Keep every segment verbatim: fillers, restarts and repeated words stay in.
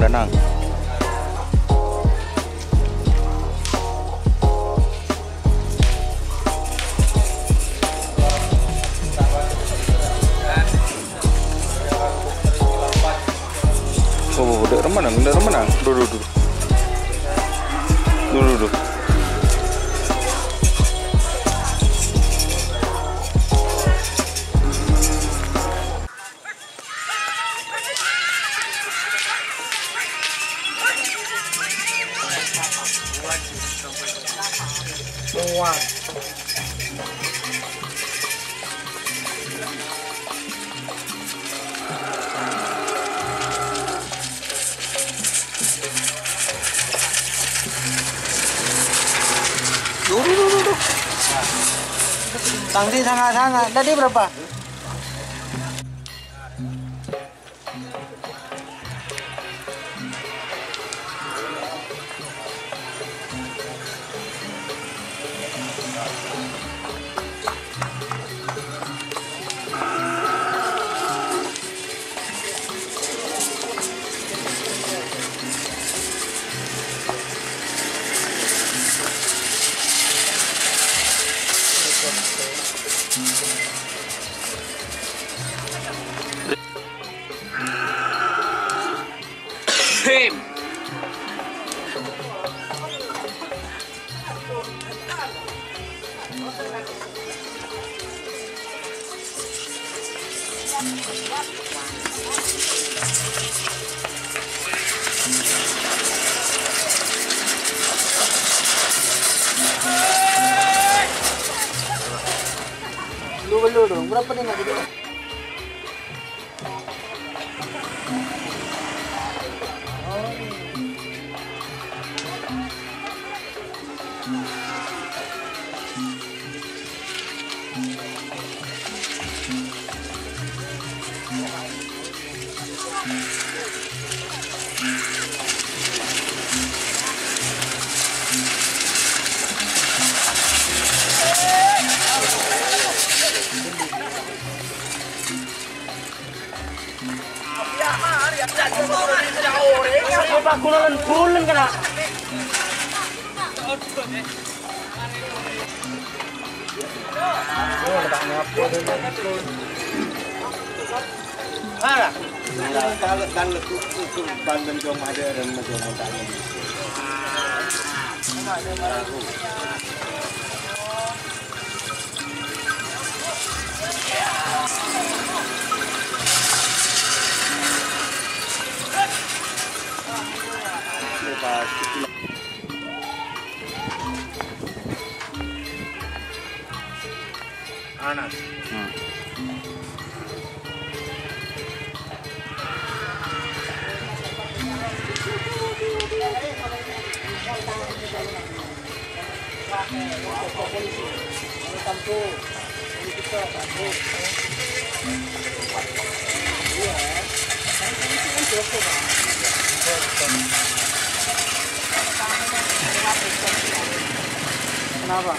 Tenang. Oh, dek remenang, dek remenang. Duh, duh, duh. Duh, duh, duh. Duh, duh, duh, duh, duh. Tangsi sanga-sanga. Tadi berapa? Lu, lu, lu, berapa nih, Mak? Apa gulalen-gulalen kena? Ana. Hmm. Kenapa?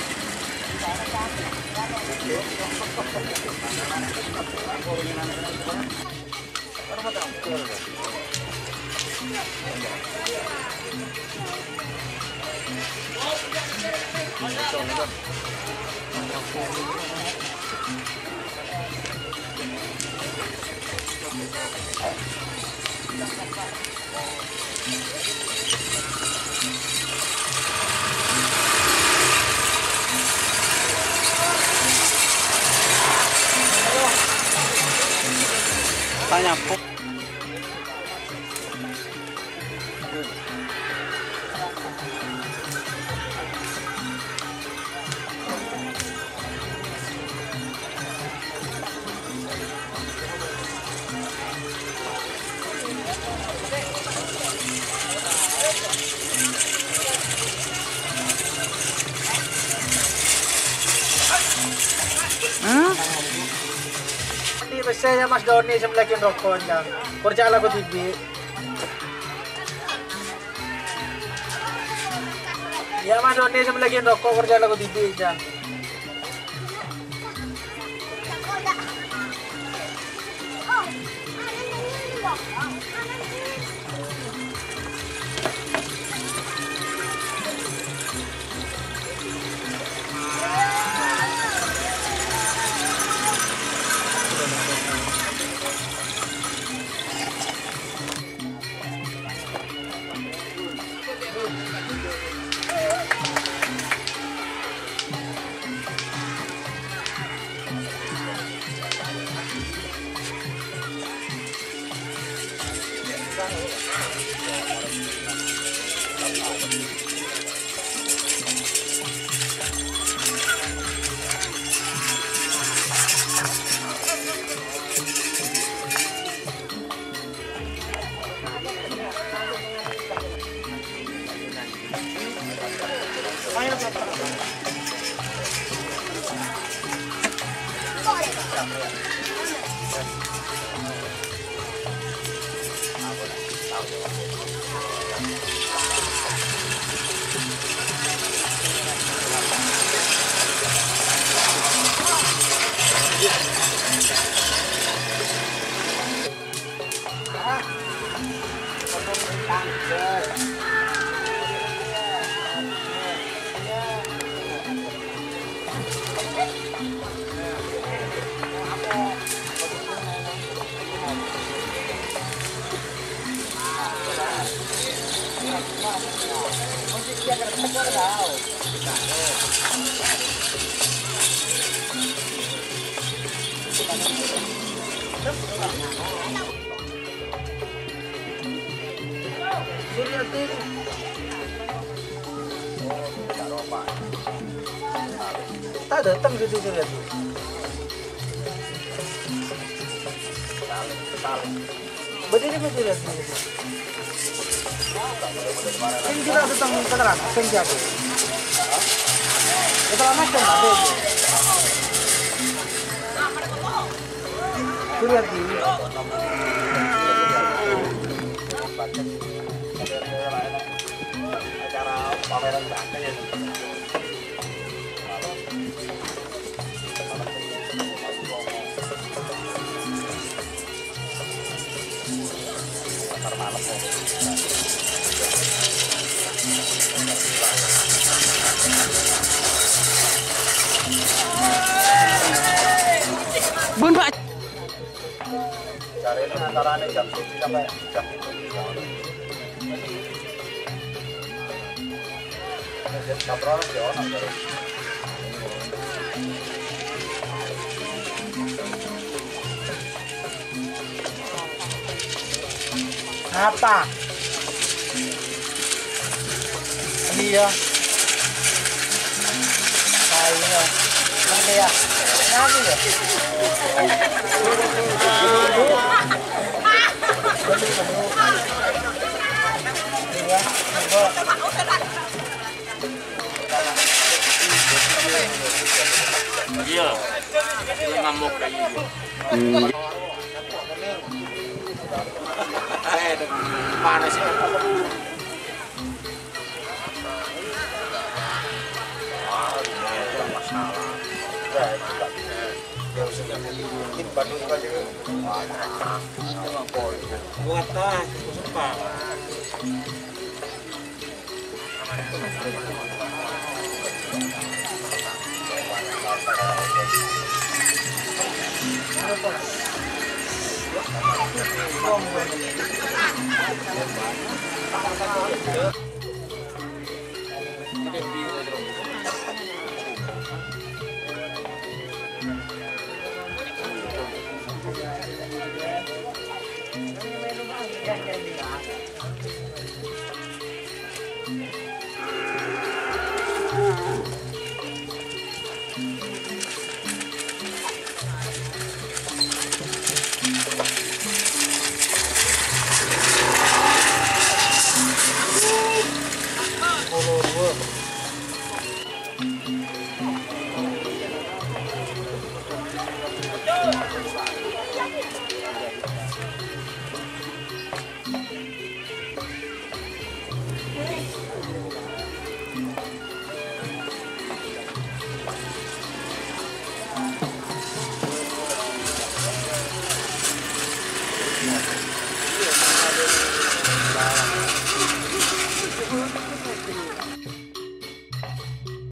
Tanya apa? Hmm? Andi' pèssè, yâ, Mas Doni, sè mellèaghin roko', Jang. Kor jhâ' lako dhibi'. Yâ, Mas Doni, sè mellèaghin roko', kor jhâ' lako dhibi', Jang. Suryati. Ta' dâteng Siti Suryati. Bâdâ napa Suryati? Sèngko' ta' dâteng keterangan, sèngko' jâgâ. Keterangan sèngko' jâgâ. Suryati. Bun, Pak. Carèna antarane jam siji sampai jam pitu. Jam sapra ya ono, Cak. Apa? Iyâ. Ayo. Nanti ya. Nanti ya. Iya. Iya, ngamuk. Hmm. Eh, panas ya. Buat ah, cukup sempat.